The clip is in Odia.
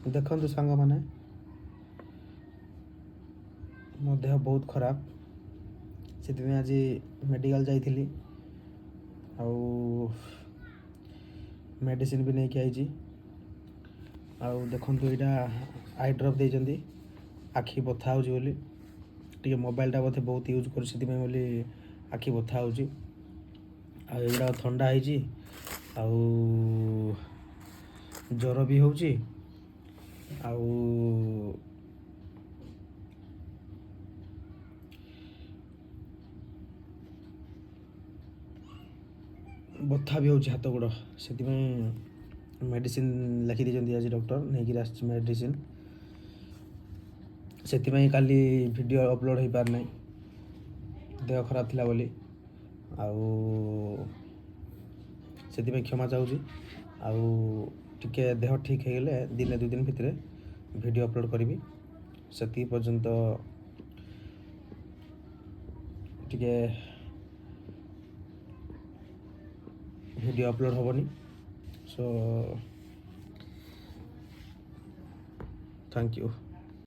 ଦେଖନ୍ତୁ ସାଙ୍ଗମାନେ, ମୋ ଦେହ ବହୁତ ଖରାପ, ସେଥିପାଇଁ ଆଜି ମେଡ଼ିକାଲ ଯାଇଥିଲି ଆଉ ମେଡ଼ିସିନ ବି ନେଇକି ଆଇଛି। ଆଉ ଦେଖନ୍ତୁ, ଏଇଟା I drop ଦେଇଛନ୍ତି, ଆଖି ବଥା ହେଉଛି ବୋଲି। ଟିକେ ମୋବାଇଲଟା ବୋଧେ ବହୁତ ୟୁଜ୍ କରୁଛି, ସେଥିପାଇଁ ବୋଲି ଆଖି ବଥା ହେଉଛି। ଆଉ ଏଗୁଡ଼ାକ ଥଣ୍ଡା ହେଇଛି ଆଉ ଜ୍ୱର ବି ହେଉଛି ଆଉ ବଥା ବି ହେଉଛି ହାତ ଗୋଡ଼। ସେଥିପାଇଁ ମେଡ଼ିସିନ ଲେଖିଦେଇଛନ୍ତି ଆଜି ଡକ୍ଟର, ନେଇକିରି ଆସିଛି ମେଡ଼ିସିନ। ସେଥିପାଇଁ କାଲି ଭିଡ଼ିଓ ଅପଲୋଡ଼ ହେଇପାରୁନାହିଁ, ଦେହ ଖରାପ ଥିଲା ବୋଲି। ଆଉ ସେଥିପାଇଁ କ୍ଷମା ଚାହୁଁଛି। ଆଉ ଟିକେ ଦେହ ଠିକ୍ ହେଇଗଲେ ଦିନେ ଦୁଇ ଦିନ ଭିତରେ ଭିଡ଼ିଓ ଅପଲୋଡ଼ କରିବି। ସେତିକି ପର୍ଯ୍ୟନ୍ତ ଟିକେ ଭିଡ଼ିଓ ଅପଲୋଡ଼ ହେବନି। So thank you.